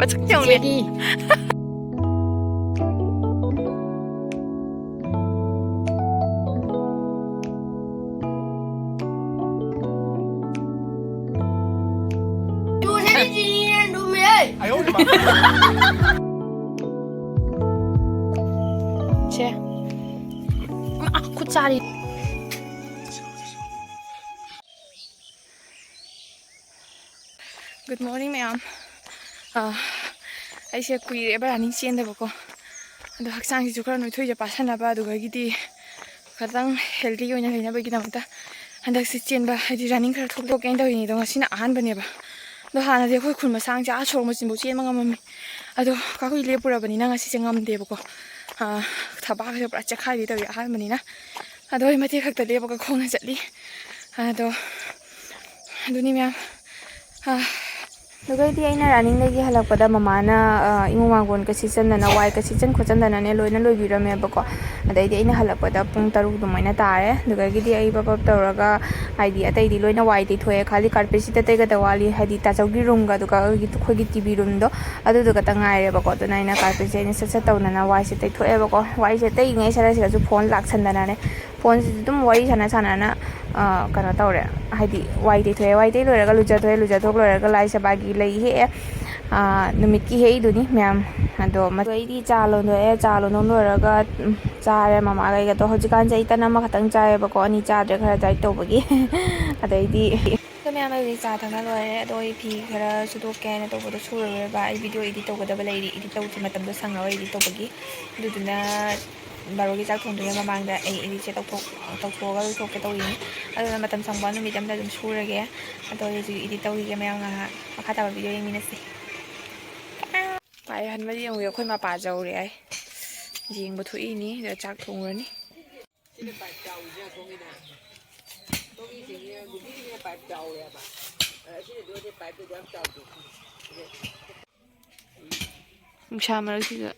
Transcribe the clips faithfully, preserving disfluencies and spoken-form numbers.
ꯄꯆꯛ ꯆꯥꯎꯅꯦ꯫ ꯏꯆꯦꯗꯤ꯫ ꯁꯦ꯫ ꯑ, ꯈꯨꯠ ꯆꯥꯔꯤ꯫ Good morning ꯃꯌꯥꯝ꯫ ꯑ, ꯑꯩꯁꯦ ꯀꯨꯏꯔꯦꯕ running ꯆꯦꯟꯗꯕꯀꯣ꯫ ꯑꯗꯣ ꯍꯛꯆꯥꯡꯁꯤꯁꯨ ꯈꯔ ꯅꯣꯏꯊꯣꯛꯏꯁꯦ ꯄꯥꯁꯟꯅꯕ, ꯑꯗꯨꯗꯒꯤꯗꯤ ꯈꯤꯇꯪ healthy ꯑꯣꯏꯅ ꯂꯩꯅꯕꯒꯤꯗꯃꯛꯇ ꯍꯟꯗꯛꯁꯦ ꯆꯦꯟꯕ, ꯍꯥꯏꯗꯤ running ꯈꯔ ꯊꯣꯛꯇꯣꯛꯀꯦꯅ ꯇꯧꯔꯤꯅꯤ꯫ ꯑꯗꯣ ꯉꯁꯤꯅ ꯑꯍꯥꯟꯕꯅꯦꯕ꯫ ꯑꯗꯣ ꯍꯥꯟꯅꯗꯤ ꯑꯩꯈꯣꯏ ꯈꯨꯜ ꯃꯁꯥꯡꯁꯦ ꯑꯥ ꯁꯣꯔꯣꯛ ꯃꯆꯤꯟꯐꯥꯎ ꯆꯦꯟꯕ ꯉꯝꯃꯝꯃꯤ꯫ ꯑꯗꯣ ꯀꯥꯈꯨꯏ ꯂꯦꯞꯄꯨꯔꯕꯅꯤꯅ ꯉꯁꯤꯁꯦ ꯉꯝꯗꯦꯕꯀꯣ꯫ ꯑ, ꯊꯕꯥꯛꯁꯦ ꯄꯨꯔꯥ ꯆꯦꯛꯈꯥꯏꯕꯤ ꯇꯧꯔꯤ ꯑꯍꯥꯟꯕꯅꯤꯅ꯫ ꯑꯗꯣ ꯑꯩ ꯃꯇꯦꯛ ꯈꯛꯇ ꯂꯦꯞꯄꯒ ꯈꯣꯡꯅ ꯆꯠꯂꯤ꯫ ꯑꯗꯣ ꯑꯗꯨꯅꯤ ꯃꯌꯥꯝ꯫ ꯑ, ꯑꯗꯨꯒꯩꯗꯤ ꯑꯩꯅ ꯔꯥꯅꯤꯡꯗꯒꯤ ꯍꯜꯂꯛꯄꯗ ꯃꯃꯥꯅ, ꯑ, ꯏꯃꯨꯡ ꯃꯥꯡꯒꯣꯟ ꯀꯩꯁꯤꯠꯆꯟꯗꯅ, ꯋꯥꯏ ꯀꯩꯁꯤꯠꯆꯟ ꯈꯣꯠꯆꯟꯗꯅꯅꯦ ꯂꯣꯏꯅ ꯂꯣꯏꯕꯤꯔꯝꯃꯦꯕꯀꯣ꯫ ꯑꯗꯩꯗꯤ ꯑꯩꯅ ꯍꯜꯂꯛꯄꯗ ꯄꯨꯡ ꯇꯔꯨꯛ ꯑꯗꯨꯃꯥꯏꯅ ꯇꯥꯔꯦ꯫ ꯑꯗꯨꯗꯒꯤꯗꯤ ꯑꯩ ꯄꯞ ꯄꯞ ꯇꯧꯔꯒ, ꯍꯥꯏꯗꯤ, ꯑꯇꯩꯗꯤ ꯂꯣꯏꯅ ꯋꯥꯏ ꯇꯩꯊꯣꯛꯑꯦ, ꯈꯥꯂꯤ ꯀꯥꯔꯄꯦꯠꯁꯤꯗ ꯇꯩꯒꯗꯕ ꯋꯥꯠꯂꯤ, ꯍꯥꯏꯗꯤ, ꯇꯥꯆꯧꯒꯤ ꯔꯨꯝꯒ ꯑꯗꯨꯒ ꯑꯩꯈꯣꯏꯒꯤ, ꯑꯩꯈꯣꯏꯒꯤ ꯇꯤ ꯚꯤ ꯔꯨꯝꯗꯣ, ꯑꯗꯨꯗꯨ ꯈꯛꯇ ꯉꯥꯏꯔꯦꯕꯀꯣ꯫ ꯑꯗꯨꯅ ꯑꯩꯅ ꯀꯥꯔꯄꯦꯠꯁꯦ ꯑꯩꯅ ꯁꯠ ꯁꯠ ꯇꯧꯅꯅ ꯋꯥꯏꯁꯦ ꯇꯩꯊꯣꯛꯑꯦꯕꯀꯣ꯫ ꯋꯥꯏꯁꯦ ꯇꯩꯔꯤꯉꯩ ꯁꯔꯁꯤꯗꯁꯨ ꯐꯣꯟ ꯂꯥꯛꯁꯟꯗꯅꯅꯦ, ꯐꯣꯟꯁꯤꯁꯨ ꯑꯗꯨꯝ ꯋꯥꯔꯤ ꯁꯥꯟꯅ ꯁꯥꯟꯅꯅ, ꯑ, ꯀꯩꯅꯣ ꯇꯧꯔꯦ꯫ ꯍꯥꯏꯗꯤ, ꯋꯥꯏ ꯇꯩꯊꯣꯛꯑꯦ, ꯋꯥꯏ ꯇꯩ ꯂꯣꯏꯔꯒ ꯂꯨꯖꯊꯣꯛꯑꯦ, ꯂꯨꯖꯊꯣꯛ ꯂꯣꯏꯔꯒ ꯂꯥꯏ ꯁꯦꯕꯥꯒꯤ ꯂꯩ ꯍꯦꯛꯑꯦ꯫ ꯑ, ꯅꯨꯃꯤꯠꯀꯤ ꯍꯦꯛꯏꯗꯨꯅꯤ ꯃꯌꯥꯝ꯫ ꯑꯗꯣ ꯃꯗꯨ ꯑꯩꯗꯤ ꯆꯥ ꯂꯣꯟꯊꯣꯛꯑꯦ, ꯆꯥ ꯂꯣꯟꯊꯣꯛ ꯂꯣꯏꯔꯒ, ꯎꯝ, ꯆꯥꯔꯦ ꯃꯃꯥꯒ ꯑꯩꯒ꯫ ꯑꯗꯣ ꯍꯧꯖꯤꯛꯀꯥꯟꯁꯦ ꯑꯩ ꯇꯟ ꯑꯃꯈꯛꯇꯪ ꯆꯥꯏꯌꯦꯕꯀꯣ, ꯑꯅꯤ ꯆꯥꯗ꯭ꯔꯦ, ꯈꯔ diet ꯇꯧꯕꯒꯤ꯫ ꯑꯗꯩꯗꯤ ꯑꯗꯣ ꯃꯌꯥꯝ, ꯑꯩ ꯍꯧꯖꯤꯛ ꯆꯥ ꯊꯛꯅ ꯂꯣꯏꯔꯦ꯫ ꯑꯗꯣ ꯑꯩ ꯐꯤ ꯈꯔ ꯁꯨꯗꯣꯛꯀꯦ ꯍꯥꯏꯅ ꯇꯧꯕꯗꯣ ꯁꯨꯔꯔꯣꯏꯕ꯫ ꯑꯩ video edit ꯇꯧꯒꯗꯕ ꯂꯩꯔꯤ, edit ꯇꯧꯕ ꯃꯇꯝꯗꯣ ꯁꯪꯉꯔꯣꯏ edit ꯇꯧꯕꯒꯤ꯫ ꯑꯗꯨꯗꯨꯅ ꯕꯥꯔꯣꯒꯤ ꯆꯥꯛ ꯊꯣꯡꯗ꯭ꯔꯤꯉꯩ ꯃꯃꯥꯡꯗ ꯑꯩ editꯁꯦ ꯇꯧꯊꯣꯛ-, ꯇꯧꯊꯣꯛꯑꯒ ꯂꯣꯏꯊꯣꯛꯀꯦ ꯇꯧꯔꯤꯅꯤ꯫ ꯑꯗꯨꯅ ꯃꯇꯝ ꯁꯪꯕ ꯅꯨꯃꯤꯠ ꯑꯝꯗ ꯑꯗꯨꯝ ꯁꯨꯔꯒꯦ꯫ ꯑꯗꯣ ꯑꯩ ꯍꯧꯖꯤꯛ edit ꯇꯧꯈꯤꯒꯦ ꯃꯌꯥꯝ ꯉꯥꯏꯍꯥꯛ꯫ ꯃꯈꯥ ꯇꯥꯕ video ꯌꯦꯡꯃꯤꯟꯅꯁꯤ꯫ ꯄꯥꯏ ꯍꯟꯕꯗꯤ ꯌꯦꯡꯉꯨ, ꯑꯩꯈꯣꯏ ꯃꯄꯥ ꯖꯧꯔꯦ ꯍꯥꯏ꯫ ꯌꯦꯡꯕ ꯊꯣꯛꯏꯅꯤ, ꯑꯗ ꯆꯥꯛ ꯊꯣꯡꯉꯨꯔꯅꯤ꯫ ꯁꯤꯅ pipe ꯆꯥꯎꯋꯤꯁꯦ, ꯑꯁꯣꯝꯒꯤꯅ꯫ ꯑꯁꯣꯝꯒꯤ ꯆꯦꯡꯁꯦ ꯒꯨꯂꯤꯒꯤꯅ pipe ꯆꯥꯎꯋꯦ ꯍꯥꯏꯕ꯫ ꯑ, ꯑꯁꯤꯅ ꯑꯗꯨ ꯅꯠꯇꯦ, pipeꯇꯨ ꯑꯗꯨ ꯌꯥꯝ ꯆꯥꯎꯗꯦ꯫ ꯅꯨꯡꯁꯥ ꯃꯔꯛꯁꯤꯗ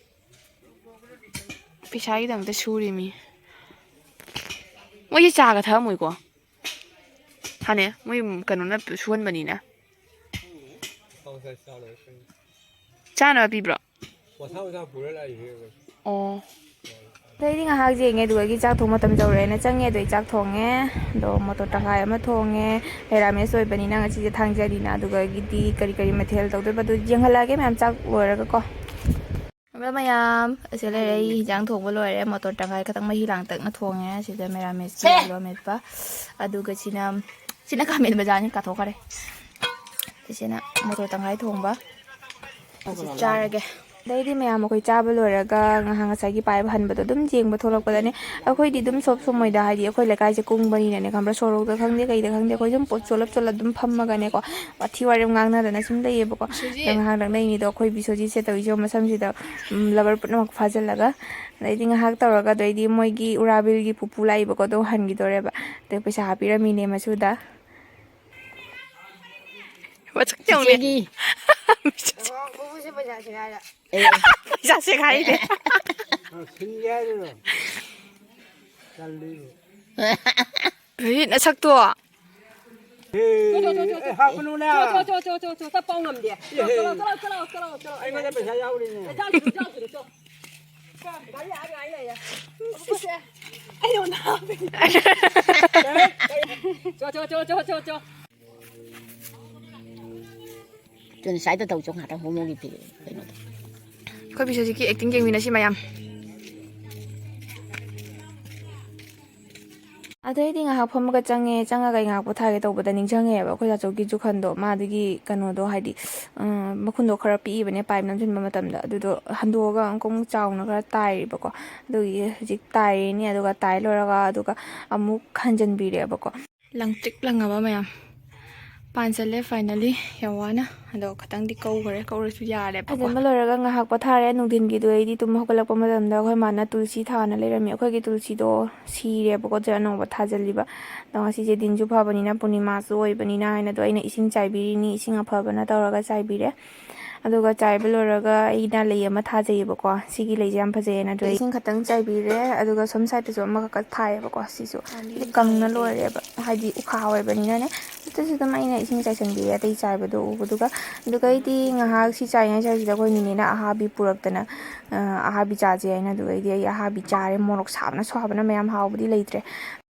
ꯄꯩꯁꯥꯒꯤꯗꯃꯛꯇ ꯁꯨꯔꯤꯃꯤ꯫ ꯃꯣꯏꯁꯦ ꯆꯥꯒ ꯊꯛꯑꯝꯃꯣꯏꯀꯣ? ꯍꯥꯅꯦ, ꯃꯣꯏ ꯀꯩꯅꯣꯅ ꯁꯨꯍꯟꯕꯅꯤꯅ꯫ ꯆꯥꯅꯕ ꯄꯤꯕ꯭ꯔꯣ? ꯃꯁꯥ ꯃꯁꯥ ꯄꯨꯔ ꯂꯥꯛꯏꯅꯦ꯫ ꯑꯣ꯫ ꯑꯗꯩꯗꯤ ꯉꯥꯏꯍꯥꯛ ꯌꯦꯡꯉꯦ, ꯑꯗꯨꯗꯒꯤ ꯆꯥꯛ ꯊꯣꯡ ꯃꯇꯝ ꯌꯧꯔꯛꯑꯦꯅ ꯆꯪꯉꯦ꯫ ꯑꯗꯨꯗꯩ ꯆꯥꯛ ꯊꯣꯡꯉꯦ꯫ ꯑꯗꯣ ꯃꯣꯇꯣꯔ ꯇꯪꯈꯥꯏ ꯑꯃ ꯊꯣꯡꯉꯦ꯫ ꯃꯦꯔꯥꯃꯦꯁ ꯑꯣꯏꯕꯅꯤꯅ ꯉꯁꯤꯁꯦ ꯊꯥꯡꯖꯅꯤꯅ꯫ ꯑꯗꯨꯗꯒꯤꯗꯤ ꯀꯔꯤ ꯀꯔꯤ ꯃꯊꯦꯜ ꯇꯧꯗꯣꯏꯕ ꯑꯗꯨ ꯌꯦꯡꯍꯜꯂꯛꯑꯒꯦ ꯃꯌꯥꯝ ꯆꯥꯛ ꯂꯣꯏꯔꯒꯀꯣ꯫ ꯑꯗꯣ ꯃꯌꯥꯝ, ꯑꯁꯤ ꯂꯩꯔꯦ, ꯑꯩ ꯍꯤꯟꯖꯥꯡ ꯊꯣꯡꯕ ꯂꯣꯏꯔꯦ꯫ ꯃꯣꯇꯣꯔ ꯇꯪꯈꯥꯏ ꯈꯛꯇꯪ ꯃꯍꯤ ꯂꯥꯡꯇꯛꯅ ꯊꯣꯡꯉꯦ꯫ ꯁꯤꯗ ꯃꯦꯔꯥꯃꯦꯁꯀꯤ ꯑꯂꯨ ꯑꯃꯦꯠꯄ, ꯑꯗꯨꯒ ꯁꯤꯅ, ꯁꯤꯅ ꯈꯥꯃꯦꯟ ꯕꯖꯥꯔꯅꯤ, ꯀꯥꯊꯣꯛꯈꯔꯦ꯫ ꯁꯤꯁꯤꯅ ꯃꯣꯇꯣꯔ ꯇꯪꯈꯥꯏ ꯊꯣꯡꯕ꯫ ꯑꯁꯤ ꯆꯥꯔꯒꯦ꯫ ꯑꯗꯩꯗꯤ ꯃꯌꯥꯝ ꯑꯩꯈꯣꯏ ꯆꯥꯕ ꯂꯣꯏꯔꯒ ꯉꯥꯏꯍꯥꯛ ꯉꯁꯥꯏꯒꯤ ꯄꯥꯏꯕ ꯍꯟꯕꯗꯣ ꯑꯗꯨꯝ ꯌꯦꯡꯕ ꯊꯣꯛꯂꯛꯄꯗꯅꯦ꯫ ꯑꯩꯈꯣꯏꯗꯤ ꯑꯗꯨꯝ ꯁꯣꯞ ꯁꯨꯝꯃꯣꯏꯗ, ꯍꯥꯏꯗꯤ ꯑꯩꯈꯣꯏ ꯂꯩꯀꯥꯏꯁꯦ ꯀꯨꯡꯕꯅꯤꯅꯅꯦ, ꯈꯪꯕ꯭ꯔꯥ? ꯁꯣꯔꯣꯛꯇ ꯈꯪꯗꯦ, ꯀꯩꯗ ꯈꯪꯗꯦ, ꯑꯩꯈꯣꯏ ꯑꯗꯨꯝ ꯄꯣꯠ ꯆꯣꯠꯂꯞ ꯆꯣꯠꯂꯞ ꯑꯗꯨꯝ ꯐꯝꯃꯒꯅꯦꯀꯣ, ꯋꯥꯊꯤ ꯋꯥꯔꯦꯝ ꯉꯥꯡꯅꯗꯅ ꯁꯨꯝ ꯂꯩꯌꯦꯕꯀꯣ꯫ ꯑꯗꯣ ꯉꯥꯏꯍꯥꯛ ꯅꯛꯅꯩꯅꯤꯗꯣ ꯑꯩꯈꯣꯏ ꯕꯤꯁꯣꯖꯤꯠꯁꯦ ꯇꯧꯔꯤꯁꯦ ꯃꯁꯝꯁꯤꯗ, ꯎꯝ, ꯂꯕꯔ ꯄꯨꯝꯅꯃꯛ ꯐꯥꯖꯤꯜꯂꯒ꯫ ꯑꯗꯩꯗꯤ ꯉꯥꯏꯍꯥꯛ ꯇꯧꯔꯒ ꯑꯗꯩꯗꯤ ꯃꯣꯏꯒꯤ ꯎꯔꯥꯕꯤꯜꯒꯤ ꯄꯨꯄꯨ ꯂꯥꯛꯏꯕꯀꯣ, ꯑꯗꯣ ꯍꯟꯈꯤꯗꯣꯔꯦꯕ꯫ ꯑꯗꯩ ꯄꯩꯁꯥ ꯍꯥꯞꯄꯤꯔꯝꯃꯤꯅꯦ ꯃꯆꯨꯗ꯫ ꯃꯁꯛ ꯌꯦꯡꯉꯨꯅꯦ꯫ ꯏꯆꯦꯒꯤ꯫ ꯄꯩꯁꯥ ꯁꯦꯒꯥꯏꯔꯦ꯫ ꯑꯦ꯫ ꯄꯩꯁꯥ ꯁꯦꯒꯥꯏꯔꯦ꯫ ꯁꯤꯡꯒꯦ ꯍꯥꯏꯔꯤꯔꯣ? ꯇꯜꯂꯤꯕꯨ꯫ ꯕꯤꯖꯤꯠ, ꯅꯁꯛꯇꯣ꯫ ꯑꯦ, ꯑꯦ, ꯍꯥꯞꯀꯅꯨꯅ꯫ ꯆꯣ, ꯆꯣ, ꯆꯣ, ꯆꯣ, ꯆꯣ, ꯆꯣ, ꯆꯠꯄ ꯍꯧ ꯉꯝꯗꯦ꯫ ꯆꯣ, ꯆꯠꯂꯣ, ꯆꯠꯂꯣ, ꯆꯠꯂꯣ, ꯆꯠꯂꯣ, ꯆꯠꯂꯣ, ꯆꯠꯂꯣ꯫ ꯑꯩꯉꯣꯟꯗ ꯄꯩꯁꯥ ꯌꯥꯎꯔꯤꯅꯦ꯫ ꯆꯥꯛ ꯊꯤꯔꯨ, ꯆꯥꯛ ꯊꯤꯔꯨ, ꯆꯣ꯫ ꯒꯥꯔꯤ ꯑꯥ ꯉꯥꯏ ꯂꯩꯔꯦ꯫ ꯑꯩꯉꯣꯟꯗ ꯍꯥꯞꯄꯦ꯫ ꯆꯣ, ꯆꯣ, ꯆꯣ, ꯆꯣ, ꯆꯣ, ꯆꯣ꯫ ꯆꯨꯝꯅ ꯁ꯭ꯋꯥꯏꯗ ꯇꯧ ꯆꯣ ꯉꯥꯛꯇꯪ ꯍꯣꯃꯣꯒꯤ ꯐꯤ ꯀꯩꯅꯣꯗꯣ꯫ ꯑꯩꯈꯣꯏ ꯕꯤꯁꯣꯖꯤꯠꯀꯤ acting ꯌꯦꯡꯃꯤꯟꯅꯁꯤ ꯃꯌꯥꯝ꯫ ꯑꯗꯩꯗꯤ ꯉꯥꯏꯍꯥꯛ ꯐꯝꯃꯒ ꯆꯪꯉꯦ꯫ ꯆꯪꯉꯒ ꯑꯩ ꯉꯥꯏꯍꯥꯛ ꯄꯣꯊꯥꯒꯦ ꯇꯧꯕꯗ ꯅꯤꯡꯁꯤꯡꯉꯛꯑꯦꯕ ꯑꯩꯈꯣꯏ ꯆꯥꯆꯧꯒꯤ ꯖꯨꯈꯟꯗꯣ꯫ ꯃꯥꯗꯨꯒꯤ ꯀꯩꯅꯣꯗꯣ, ꯍꯥꯏꯗꯤ, ꯎꯝ, ꯃꯈꯨꯟꯗꯣ ꯈꯔ ꯄꯤꯛꯏꯕꯅꯦ ꯄꯥꯏꯞ ꯅꯝꯁꯤꯟꯕ ꯃꯇꯝꯗ꯫ ꯑꯗꯨꯗꯣ ꯍꯟꯗꯣꯛꯑꯒ ꯑꯃꯨꯛꯀ ꯑꯃꯨꯛ ꯆꯥꯎꯅ ꯈꯔ ꯇꯥꯏꯔꯤꯕꯀꯣ꯫ ꯑꯗꯨꯒꯤ ꯍꯧꯖꯤꯛ ꯇꯥꯏꯔꯤꯅꯤ꯫ ꯑꯗꯨꯒ ꯇꯥꯏ ꯂꯣꯏꯔꯒ ꯑꯗꯨꯒ ꯑꯃꯨꯛ ꯍꯟꯖꯤꯟꯕꯤꯔꯦꯕꯀꯣ꯫ ꯂꯪꯇ꯭ꯔꯤꯛ ꯂꯪꯉꯕ ꯃꯌꯥꯝ꯫ ꯄꯥꯟꯁꯜꯂꯦ finally, ꯌꯥꯝ ꯋꯥꯅ꯫ ꯑꯗꯣ ꯈꯇꯪꯗꯤ ꯀꯧꯈ꯭ꯔꯦ, ꯀꯧꯔꯁꯨ ꯌꯥꯔꯦꯕꯀꯣ꯫ ꯐꯖꯟꯕ ꯂꯣꯏꯔꯒ ꯉꯥꯏꯍꯥꯛ ꯄꯣꯊꯥꯔꯦ꯫ ꯅꯨꯡꯊꯤꯟꯒꯤꯗꯣ ꯑꯩꯗꯤ ꯇꯨꯝ ꯍꯧꯒꯠꯂꯛꯄ ꯃꯇꯝꯗ ꯑꯩꯈꯣꯏ ꯃꯥꯅ ꯇꯨꯜꯁꯤ ꯊꯥꯅ ꯂꯩꯔꯝꯃꯤ꯫ ꯑꯩꯈꯣꯏꯒꯤ ꯇꯨꯜꯁꯤꯗꯣ ꯁꯤꯔꯦꯕꯀꯣ, ꯆꯦ ꯑꯅꯧꯕ ꯊꯥꯖꯤꯜꯂꯤꯕ꯫ ꯑꯗꯣ ꯉꯁꯤꯁꯦ ꯗꯤꯟꯁꯨ ꯐꯕꯅꯤꯅ, ꯄꯨꯔꯅꯤꯃꯥꯁꯨ ꯑꯣꯏꯕꯅꯤꯅ ꯍꯥꯏꯅ ꯑꯗꯣ ꯑꯩꯅ ꯏꯁꯤꯡ ꯆꯥꯏꯕꯤꯔꯤꯅꯤ, ꯏꯁꯤꯡ ꯑꯐꯕꯅ ꯇꯧꯔꯒ ꯆꯥꯏꯕꯤꯔꯦ꯫ ꯑꯗꯨꯒ ꯆꯥꯏꯕ ꯂꯣꯏꯔꯒ ꯑꯩꯅ ꯂꯩ ꯑꯃ ꯊꯥꯖꯩꯌꯦꯕꯀꯣ꯫ ꯁꯤꯒꯤ ꯂꯩꯁꯦ ꯌꯥꯝ ꯐꯖꯩꯌꯦꯅ, ꯑꯗꯣ ꯑꯩ ꯏꯁꯤꯡ ꯈꯛꯇꯪ ꯆꯥꯏꯕꯤꯔꯦ꯫ ꯑꯗꯨꯒ ꯁꯣꯝ ꯁꯥꯏꯗꯠꯇꯁꯨ ꯑꯃꯈꯛ ꯊꯥꯏꯌꯦꯕꯀꯣ꯫ ꯁꯤꯁꯨ ꯀꯪꯅ ꯂꯣꯏꯔꯦꯕ, ꯍꯥꯏꯗꯤ ꯎꯈꯥ ꯑꯣꯏꯕꯅꯤꯅꯅꯦ꯫ ꯑꯗꯨꯁꯨ ꯑꯗꯨꯝ ꯑꯩꯅ ꯏꯁꯤꯡ ꯆꯥꯏꯁꯟꯕꯤꯔꯦ, ꯑꯇꯩ ꯆꯥꯏꯕꯗꯣ ꯎꯕꯗꯨꯒ꯫ ꯑꯗꯨꯒ ꯑꯩꯗꯤ ꯉꯥꯏꯍꯥꯛ ꯁꯤ ꯆꯥꯏꯉꯩ ꯁ꯭ꯋꯥꯏꯁꯤꯗ ꯑꯩꯈꯣꯏ ꯅꯤꯅꯦꯅ ꯑꯍꯥꯕꯤ ꯄꯨꯔꯛꯇꯅ, ꯑ, ꯑꯍꯥꯕꯤ ꯆꯥꯁꯦ ꯍꯥꯏꯅ, ꯑꯗꯨꯒ ꯑꯩꯗꯤ ꯑꯩ ꯑꯍꯥꯕꯤ ꯆꯥꯔꯦ꯫ ꯃꯣꯔꯣꯛ ꯁꯥꯕꯅ ꯁꯥꯕꯅ ꯃꯌꯥꯝ ꯍꯥꯎꯕꯗꯤ ꯂꯩꯇ꯭ꯔꯦ꯫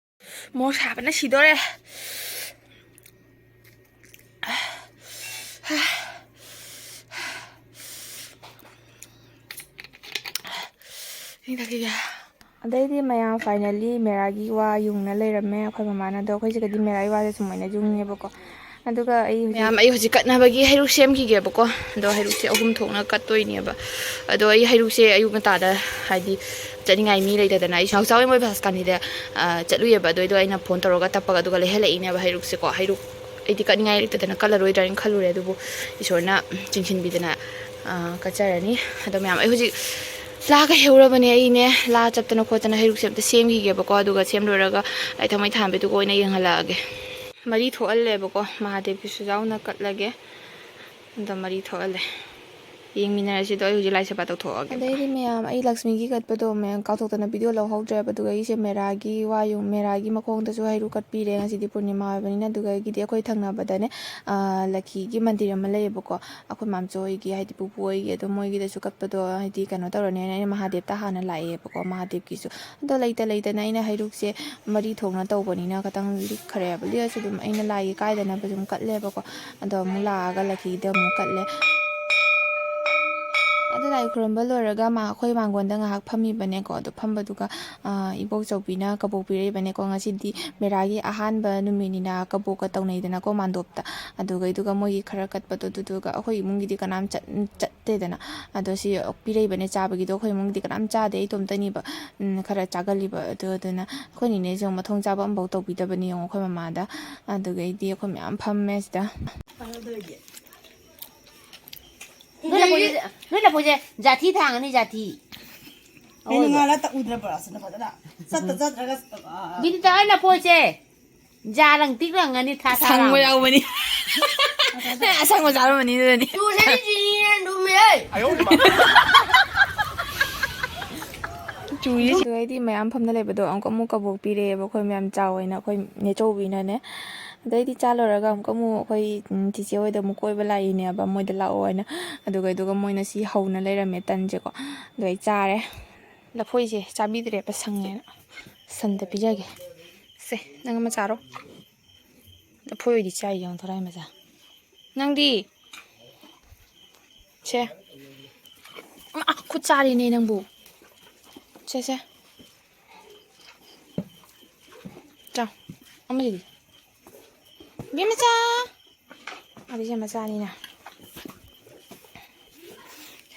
ꯃꯣꯔꯣꯛ ꯁꯥꯕꯅ ꯁꯤꯗꯣꯔꯦ꯫ ꯏꯁꯤꯡ ꯊꯛꯈꯤꯒꯦ꯫ ꯑꯗꯩꯗꯤ ꯃꯌꯥꯝ finally ꯃꯦꯔꯥꯒꯤ ꯋꯥ ꯌꯨꯡꯅ ꯂꯩꯔꯝꯃꯦ ꯑꯩꯈꯣꯏ ꯃꯃꯥꯅ꯫ ꯑꯗꯣ ꯑꯩꯈꯣꯏ ꯁꯤꯗꯗꯤ ꯃꯦꯔꯥꯒꯤ ꯋꯥꯁꯦ ꯁꯨꯃꯥꯏꯅ ꯌꯨꯡꯉꯦꯕꯀꯣ꯫ ꯑꯗꯨꯒ ꯑꯩ ꯍꯧꯖꯤꯛ ꯃꯌꯥꯝ, ꯑꯩ ꯍꯧꯖꯤꯛ ꯀꯠꯅꯕꯒꯤ ꯍꯩꯔꯨꯛ ꯁꯦꯝꯈꯤꯒꯦꯕꯀꯣ꯫ ꯑꯗꯣ ꯍꯩꯔꯨꯛꯁꯦ ꯑꯍꯨꯝ ꯊꯣꯛꯅ ꯀꯠꯇꯣꯏꯅꯦꯕ꯫ ꯑꯗꯣ ꯑꯩ ꯍꯩꯔꯨꯛꯁꯦ ꯑꯌꯨꯛ ꯉꯟꯇꯥꯗ, ꯍꯥꯏꯗꯤ, ꯆꯠꯅꯤꯡꯉꯥꯏ ꯃꯤ ꯂꯩꯇꯗꯅ ꯑꯩꯁꯨ ꯅꯥꯎꯆꯥ ꯍꯣꯏ ꯃꯣꯏ ꯕꯁ ꯀꯥꯟꯗꯤꯗ, ꯑ, ꯆꯠꯂꯨꯏꯌꯦꯕ꯫ ꯑꯗꯣ ꯑꯩꯗꯣ ꯑꯩꯅ ꯐꯣꯟ ꯇꯧꯔꯒ ꯇꯞꯄꯒ ꯑꯗꯨꯒ ꯂꯩꯍꯜꯂꯛꯏꯅꯦꯕ ꯍꯩꯔꯨꯛꯁꯦꯀꯣ꯫ ꯍꯩꯔꯨꯛ ꯑꯩꯗꯤ ꯀꯠꯅꯤꯡꯉꯥꯏ ꯂꯩꯇꯗꯅ ꯀꯠꯂꯔꯣꯏꯗ꯭ꯔꯥ ꯍꯥꯏꯅ ꯈꯜꯂꯨꯔꯦ, ꯑꯗꯨꯕꯨ ꯏꯁꯣꯔꯅ ꯆꯤꯡꯁꯤꯟꯕꯤꯗꯅ, ꯑ, ꯀꯠꯆꯔꯅꯤ꯫ ꯑꯗꯣ ꯃꯌꯥꯝ, ꯑꯩ ꯍꯧꯖꯤꯛ ꯂꯥꯒ ꯍꯦꯛꯎꯔꯕꯅꯦ ꯑꯩꯅꯦ꯫ ꯂꯥ ꯆꯠꯇꯅ ꯈꯣꯠꯇꯅ ꯍꯩꯔꯨꯛꯁꯦ ꯑꯝꯇ ꯁꯦꯝꯈꯤꯒꯦꯕꯀꯣ꯫ ꯑꯗꯨꯒ ꯁꯦꯝ ꯂꯣꯏꯔꯒ ꯂꯥꯏ ꯊꯥꯎꯃꯩ ꯊꯥꯟꯕꯩꯗꯨꯒ ꯑꯣꯏꯅ ꯌꯦꯡꯍꯜꯂꯛꯑꯒꯦ꯫ ꯃꯔꯤ ꯊꯣꯛꯍꯜꯂꯦꯕꯀꯣ, ꯃꯍꯥꯗꯦꯕꯀꯤꯁꯨ ꯌꯥꯎꯅ ꯀꯠꯂꯒꯦ꯫ ꯑꯗꯣ ꯃꯔꯤ ꯊꯣꯛꯍꯜꯂꯦ꯫ ꯌꯦꯡꯃꯤꯟꯅꯔꯁꯤ꯫ ꯑꯗꯣ ꯑꯩ ꯍꯧꯖꯤꯛ ꯂꯥꯏ ꯁꯦꯕꯥ ꯇꯧꯊꯣꯛꯑꯒꯦ꯫ ꯑꯗꯩꯗꯤ ꯃꯌꯥꯝ, ꯑꯩ ꯂꯛꯁꯃꯤꯒꯤ ꯀꯠꯄꯗꯣ ꯃꯌꯥꯝ ꯀꯥꯎꯊꯣꯛꯇꯅ video ꯂꯧꯍꯧꯗ꯭ꯔꯦꯕ꯫ ꯑꯗꯨꯒ ꯑꯩꯁꯦ ꯃꯦꯔꯥꯒꯤ ꯋꯥ ꯌꯨꯡ-, ꯃꯦꯔꯥꯒꯤ ꯃꯈꯣꯡꯗꯁꯨ ꯍꯩꯔꯨꯛ ꯀꯠꯄꯤꯔꯦ꯫ ꯉꯁꯤꯗꯤ ꯄꯨꯔꯅꯤꯃꯥ ꯑꯣꯏꯕꯅꯤꯅ꯫ ꯑꯗꯨꯒ ꯑꯩꯒꯤꯗꯤ ꯑꯩꯈꯣꯏ ꯊꯪꯅꯕꯗꯅꯦ, ꯑ, ꯂꯛꯈꯤꯒꯤ ꯃꯟꯗꯤꯔ ꯑꯃ ꯂꯩꯌꯦꯕꯀꯣ꯫ ꯑꯩꯈꯣꯏ ꯃꯥꯝꯆꯧ ꯍꯣꯏꯒꯤ, ꯍꯥꯏꯗꯤ ꯄꯨꯄꯨ ꯍꯣꯏꯒꯤ, ꯑꯗꯣ ꯃꯣꯏꯒꯤꯗꯁꯨ ꯀꯠꯄꯗꯣ, ꯍꯥꯏꯗꯤ, ꯀꯩꯅꯣ ꯇꯧꯔꯅꯦꯅ ꯑꯩꯅ ꯃꯍꯥꯗꯦꯕꯇ ꯍꯥꯟꯅ ꯂꯥꯛꯑꯦꯕꯀꯣ꯫ ꯃꯍꯥꯗꯦꯕꯀꯤꯁꯨ ꯑꯗꯣ ꯂꯩꯇ ꯂꯩꯇꯅ ꯑꯩꯅ ꯍꯩꯔꯨꯛꯁꯦ ꯃꯔꯤ ꯊꯣꯛꯅ ꯇꯧꯕꯅꯤꯅ ꯈꯤꯇꯪ ꯂꯤꯛꯈ꯭ꯔꯦꯕ꯫ ꯂꯤꯛꯑꯁꯨ ꯑꯗꯨꯝ ꯑꯩꯅ ꯂꯥꯏꯒꯤ ꯀꯥꯏꯗꯅꯕ ꯑꯗꯨꯝ ꯀꯠꯂꯦꯕꯀꯣ꯫ ꯑꯗꯣ ꯑꯃꯨꯛ ꯂꯥꯛꯑꯒ ꯂꯛꯈꯤꯒꯤꯗ ꯑꯃꯨꯛ ꯀꯠꯂꯦ꯫ ꯑꯗꯣ ꯂꯥꯏ ꯈꯨꯔꯨꯝꯕ ꯂꯣꯏꯔꯒ ꯃꯥ, ꯑꯩꯈꯣꯏ ꯃꯥꯡꯒꯣꯟꯗ ꯉꯥꯏꯍꯥꯛ ꯐꯝꯃꯤꯕꯅꯦꯀꯣ꯫ ꯑꯗꯣ ꯐꯝꯕꯗꯨꯒ, ꯑ, ꯏꯕꯣꯛꯆꯧꯕꯤꯅ ꯀꯕꯣꯛ ꯄꯤꯔꯛꯏꯕꯅꯦꯀꯣ꯫ ꯉꯁꯤꯗꯤ ꯃꯦꯔꯥꯒꯤ ꯑꯍꯥꯟꯕ ꯅꯨꯃꯤꯠꯅꯤꯅ ꯀꯕꯣꯛꯀ ꯇꯧꯅꯩꯗꯅꯀꯣ ꯃꯥꯟꯗꯣꯞꯇ꯫ ꯑꯗꯨꯒ ꯑꯗꯨꯒ ꯃꯣꯏꯒꯤ ꯈꯔ ꯀꯠꯄꯗꯣ, ꯑꯗꯨꯗꯨꯒ ꯑꯩꯈꯣꯏ ꯏꯃꯨꯡꯒꯤꯗꯤ ꯀꯅꯥꯝ ꯆꯠ-, ꯆꯠꯇꯦꯗꯅ꯫ ꯑꯗꯣ ꯁꯤ ꯄꯤꯔꯛꯏꯕꯅꯦ ꯆꯥꯕꯒꯤꯗꯣ꯫ ꯑꯩꯈꯣꯏ ꯏꯃꯨꯡꯒꯤꯗꯤ ꯀꯅꯥꯝ ꯆꯥꯗꯦ, ꯑꯩ ꯏꯇꯣꯝꯇꯅꯤꯕ, ꯎꯝ, ꯈꯔ ꯆꯥꯒꯜꯂꯤꯕ꯫ ꯑꯗꯨ, ꯑꯗꯨꯅ ꯑꯩꯈꯣꯏ ꯅꯤꯅꯦꯁꯦ ꯑꯃꯨꯛ ꯃꯊꯣꯡ ꯆꯥꯕ ꯑꯃꯐꯥꯎ ꯇꯧꯕꯤꯗꯕꯅꯤ ꯌꯦꯡꯉꯣ ꯑꯩꯈꯣꯏ ꯃꯃꯥꯗ꯫ ꯑꯗꯨꯒꯩꯗꯤ ꯑꯩꯈꯣꯏ ꯃꯌꯥꯝ ꯐꯝꯃꯦ ꯁꯤꯗ꯫ ꯅꯣꯏ ꯂꯐꯣꯏꯁꯦ, ꯅꯣꯏ ꯂꯐꯣꯏꯁꯦ ꯖꯥꯊꯤ ꯊꯥꯡꯉꯅꯤ, ꯖꯥꯊꯤ꯫ ꯑꯩꯅ ꯉꯥ ꯂꯥꯛꯇ ꯎꯗ꯭ꯔꯕ꯭ꯔꯥ? ꯁꯤꯅ ꯐꯖꯅ ꯆꯠꯇ ꯆꯠꯇ꯭ꯔꯒ, ꯑ, ꯕꯤꯅꯤꯇꯥ ꯍꯣꯏ ꯂꯐꯣꯏꯁꯦ ꯖꯥ ꯂꯪ ꯇꯤꯛ ꯂꯪꯉꯅꯤ, ꯊꯥ ꯊꯥ ꯁꯪꯕ ꯂꯥꯎꯅ꯫ ꯌꯥꯎꯕꯅꯤ꯫ ꯅꯪ ꯑꯁꯪꯕ ꯆꯥꯔꯝꯃꯅꯤ ꯑꯗꯨꯗꯅꯤ꯫ ꯆꯨꯁꯦ ꯆꯤꯅꯤꯅ ꯂꯨꯝꯃꯦ꯫ ꯆꯨꯏ꯫ ꯑꯗꯨ ꯑꯩꯗꯤ ꯃꯌꯥꯝ ꯐꯝꯅ ꯂꯩꯕꯗꯣ ꯑꯃꯨꯛ ꯑꯃꯨꯛ ꯀꯕꯣꯛ ꯄꯤꯔꯛꯑꯦꯕ ꯑꯩꯈꯣꯏ ꯃꯌꯥꯝ ꯆꯥꯎ ꯍꯥꯏꯅ ꯑꯩꯈꯣꯏ ꯅꯦꯆꯧꯕꯤꯅꯅꯦ꯫ ꯑꯗꯩꯗꯤ ꯆꯥ ꯂꯣꯏꯔꯒ ꯑꯃꯨꯛ ꯑꯃꯨꯛ ꯑꯩꯈꯣꯏ, ꯎꯝ, ꯆꯤꯆꯦ ꯍꯣꯏꯗ ꯑꯃꯨꯛ ꯀꯣꯏꯕ ꯂꯥꯛꯏꯅꯦꯕ ꯃꯣꯏꯗ ꯂꯥꯛꯑꯣ ꯍꯥꯏꯅ꯫ ꯑꯗꯨꯒ ꯑꯗꯨꯒ ꯃꯣꯏꯅ ꯁꯤ ꯍꯧꯅ ꯂꯩꯔꯝꯃꯦ ꯇꯟꯁꯦꯀꯣ꯫ ꯑꯗꯣ ꯑꯩ ꯆꯥꯔꯦ꯫ ꯂꯐꯣꯏꯁꯦ ꯆꯥꯕꯤꯗ꯭ꯔꯦꯕ ꯁꯪꯉꯦꯅ꯫ ꯁꯟꯗ ꯄꯤꯖꯒꯦ꯫ ꯁꯦ ꯅꯪ ꯑꯃ ꯆꯥꯔꯣ꯫ ꯂꯐꯣꯏ ꯑꯣꯏꯗꯤ ꯆꯥꯏ ꯌꯦꯡꯉꯣ ꯊꯣꯔꯥꯏ ꯃꯆꯥ꯫ ꯅꯪꯗꯤ? ꯁꯦ꯫ ꯑꯃ, ꯑ, ꯈꯨꯠ ꯆꯥꯔꯤꯅꯦ ꯅꯪꯕꯨ꯫ ꯁꯦ, ꯁꯦ꯫ ꯆꯥꯎ꯫ ꯑꯃꯁꯤꯗꯤ꯫ ꯕꯦꯝꯃꯆꯥ꯫ ꯑꯕꯤꯁꯦ ꯃꯆꯥꯅꯤꯅ꯫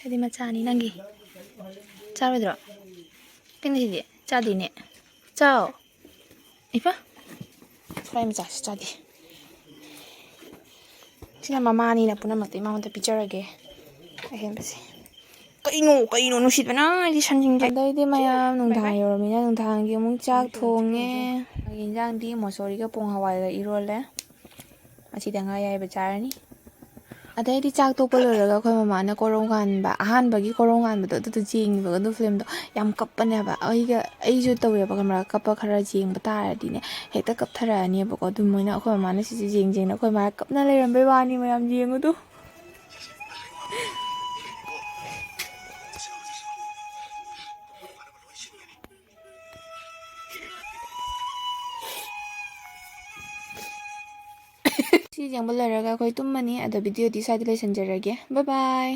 ꯁꯤꯗꯤ ꯃꯆꯥꯅꯤ ꯅꯪꯒꯤ꯫ ꯆꯥꯔꯣꯏꯗ꯭ꯔꯣ? ꯀꯩꯅꯣ ꯁꯤꯗꯤ? ꯆꯥꯗꯦꯅꯦ꯫ ꯆꯥꯎ꯫ ꯏꯄꯥ꯫ ꯊꯣꯔꯥꯏ ꯃꯆꯥꯁꯤ ꯆꯥꯗꯦ꯫ ꯁꯤꯅ ꯃꯃꯥꯅꯤꯅ ꯄꯨꯝꯅꯃꯛꯇꯤ ꯃꯉꯣꯟꯗ ꯄꯤꯖꯔꯒꯦ꯫ ꯑꯍꯦꯟꯕꯁꯦ꯫ ꯀꯩꯅꯣ, ꯀꯩꯅꯣ ꯅꯨꯡꯁꯤꯠꯄꯅ ꯑꯩꯗꯤ ꯁꯟꯁꯤꯡꯁꯦ꯫ ꯑꯗꯩꯗꯤ ꯃꯌꯥꯝ ꯅꯨꯡꯗꯥꯡ ꯌꯧꯔꯃꯤꯅ ꯅꯨꯡꯗꯥꯡꯒꯤ ꯑꯃꯨꯛ ꯆꯥꯛ ꯊꯣꯡꯉꯦ꯫ ꯃꯥꯒꯤ ꯏꯟꯖꯥꯡꯗꯤ ꯃꯣꯁꯣꯔꯤꯒ ꯄꯣꯡ ꯍꯋꯥꯏꯒ ꯏꯔꯣꯜꯂꯦ꯫ ꯑꯁꯤꯗ ꯉꯥ ꯑꯌꯥꯏꯕ ꯆꯥꯔꯅꯤ꯫ ꯑꯗꯩꯗꯤ ꯆꯥꯛ ꯇꯣꯛꯄ ꯂꯣꯏꯔꯒ ꯑꯩꯈꯣꯏ ꯃꯃꯥꯅ ꯀꯣꯔꯧ ꯉꯥꯟꯕ, ꯑꯍꯥꯟꯕꯒꯤ ꯀꯣꯔꯧ ꯉꯥꯟꯕꯗꯣ ꯑꯗꯨꯗꯣ ꯌꯦꯡꯉꯤꯕ ꯑꯗꯨ ꯐꯤꯂꯝꯗꯣ꯫ ꯌꯥꯝ ꯀꯞꯄꯅꯦꯕ꯫ ꯑꯩꯒ, ꯑꯩꯁꯨ ꯇꯧꯋꯦꯕ ꯈꯪꯕ꯭ꯔꯥ, ꯀꯞꯄ ꯈꯔ ꯌꯦꯡꯕ ꯇꯥꯔꯗꯤꯅꯦ ꯍꯦꯛꯇ ꯀꯞꯊꯔꯛꯑꯅꯦꯕꯀꯣ꯫ ꯑꯗꯨ ꯃꯣꯏꯅ ꯑꯩꯈꯣꯏ ꯃꯃꯥꯅ ꯁꯤꯁꯦ ꯌꯦꯡ ꯌꯦꯡꯅ ꯑꯩꯈꯣꯏ ꯃꯃꯥ ꯀꯞꯅ ꯂꯩꯔꯝꯕꯩ ꯋꯥꯅꯤ ꯃꯌꯥꯝ ꯌꯦꯡꯉꯨꯗꯣ꯫ ꯁꯤ ꯌꯦꯡꯕ ꯂꯣꯏꯔꯒ ꯑꯩꯈꯣꯏ ꯇꯨꯝꯃꯅꯤ꯫ ꯑꯗꯣ ꯚꯤꯗꯤꯑꯣꯗꯤ ꯁ꯭ꯋꯥꯏꯗ ꯂꯣꯏꯁꯤꯟꯖꯔꯒꯦ꯫ Bye bye꯫